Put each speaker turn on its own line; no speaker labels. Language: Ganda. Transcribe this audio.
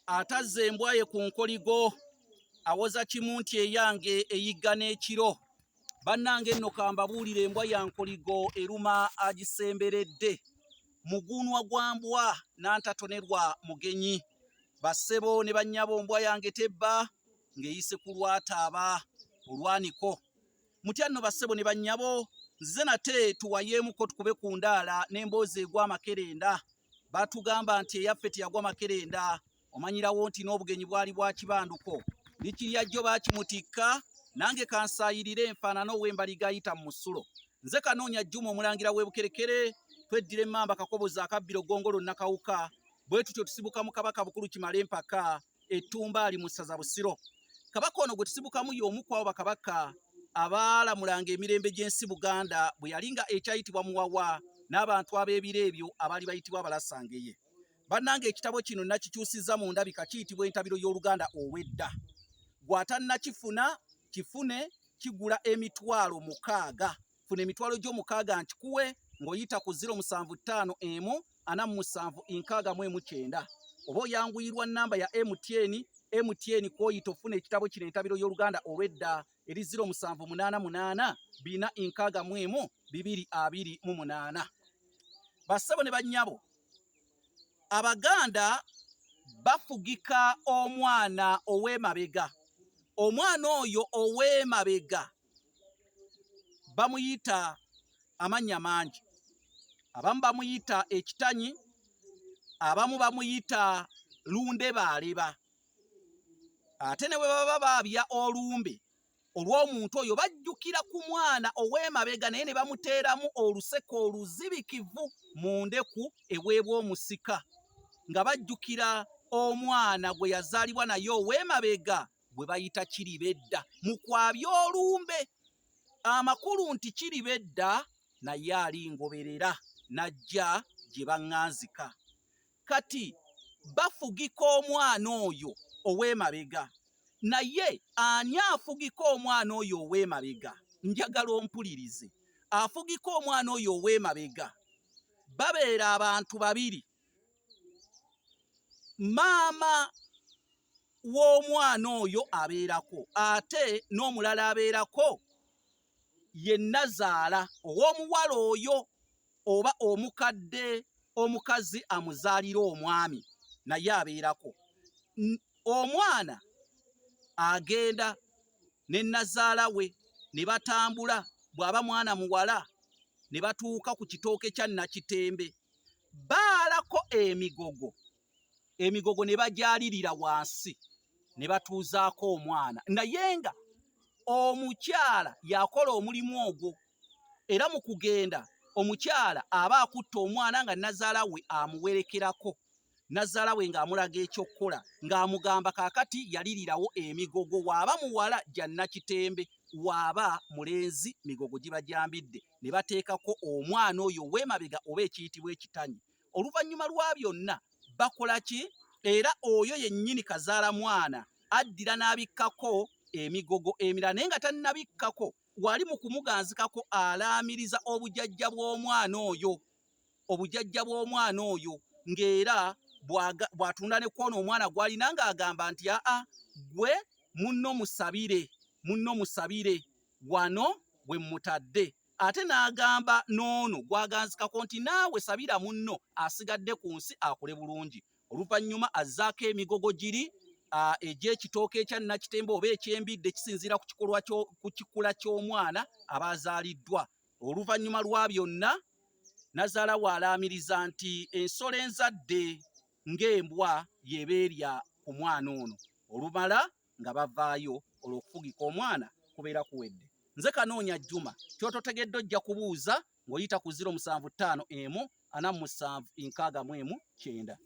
Atazza embwa ye ku nkoligo awoza kimu nti eyange eyigga n'ekiro. Bannange nno kambabuulire embwa ya nkoligo eruma agisemberedde. Muguunwa gwa mbwa nantatonerwa mugenyi. Bassebo ne bannyabo mbwa yange tebba ng'eyise ku lwataaba olwaniko. Mutya nno bassebo ne bannyabo, nzize nate tuwayeemuko tukube ku ndaala n'emboozi egwa amakerenda. Batugamba nti eyaffe teyagwa makerenda, omanyirawo nti n'obugenyi bwali bwa kibanduko. Likirya jjo baakimutikka, nange kansaayirire enfaanana ow'embaliga ayita mu musulo. Nze Kanoonya Juma omulangira w'e Bukerekere, tweddira emmamba Kakoboza akabbiro Ggongolo Nakawuka, bwe tutyo tusibuka mu Kabaka Bukulu Kimala empaka ettumbaali mu ssaza Busiro. Kabaka ono gwe tusibukamu y'omu ku abo bakabaka abaalamulanga emirembe gy'ensi Buganda bwe yali nga ekyayitibwa Muwawa n'abantu ab'ebiro ebyo abaali bayitibwa Abalasangeye. Bannange ekitabo kino nakikyusizza mu ndabika kiyitibwa Entabiro y'Oluganda Olw'edda. Gw'atannakifuna kifune kigula 6000. Funa emitwalo gyo mukaaga nkikuwe ng'oyita ku 075 1 47 61 oba oyanguyirwa nnamba ya MTN MTN kw'oyita ofuna ekitabo kino Entabiro y'Oluganda Olw'edda eri 0788 461 228. Bassebo ne bannyabo, Abaganda bafugika omwana ow'emabega. Omwana oyo ow'emabega bamuyita amannya mangi. Abamu bamuyita ekitanyi, abamu bamuyita lundebaaleba. Ate ne bwe baba baabya olumbe olw'omuntu oyo bajjukira ku mwana ow'emabega naye ne bamuteeramu oluseke oluzibikivu mu ndeku eweebwa omusika nga bajjukira omwana gwe yazaalibwa naye ow'emabega gwe bayita kiribedda mu kwabya olumbe amakulu nti kiribedda naye alingoberera n'ajja gye baŋŋanzika kati bafugika omwana oyo ow'emabega naye ani afugika omwana oyo ow'emabega njagala ompulirize afugika omwana oyo ow'emabega babeera abantu babiri maama w'omwana oyo abeerako ate n'omulala abeerako ye nnazaala ow'omuwala oyo oba omukadde omukazi amuzaalira omwami naye abeerako. Omwana agenda ne nnazaala we ne batambula bw'aba mwana muwala ne batuuka ku kitooke kya Nakitembe baalako emigogo emigogo ne bagyalirira wansi ne batuuzaako omwana naye nga omukyala yakola omulimu ogwo era mu kugenda omukyala aba akutte omwana nga nazaala we amuwerekerako nazaala we ng'amulaga ekyokukola ng'amugamba kaakati yalirirawo emigogo waaba muwala gya Nakitembe waaba mulenzi migogo giba gyambidde ne bateekako omwana oyo ow'emabega oba ekiyitibwa ekitanyi Oluvannyuma lwa byonna bakola ki? Era oyo yennyini kazaala mwana addira n'abikkako emigogo emirala naye nga tannabikkako wali mu kumuganzikako alaamiriza obujajja bw'omwana oyo obujajja bw'omwana oyo ng'era bw'atunda ne kwona omwana gw'alina ng'agamba nti aa gwe munno musabire munno musabire wano we mmutadde Ate n'agamba n'ono gw'aganzikako nti naawe sabira munno asigadde ku nsi akule bulungi. Oluvannyuma azzaako emigogo giri egy'ekitooke ekya Nakitembe oba eky'embidde kisinziira ku kikolwa ku kikula ky'omwana aba azaaliddwa. Oluvannyuma lwa byonna nazaala we alaamiriza nti ensolo enzadde ng'embwa y'eba erya ku mwana ono. Olumala nga bavaayo olwo okufugika omwana kubeera kuwedde. Nze Kanoonya Juma, ky'ototegedde ojja kubuuza ng'oyita ku 075 1 47 61 9.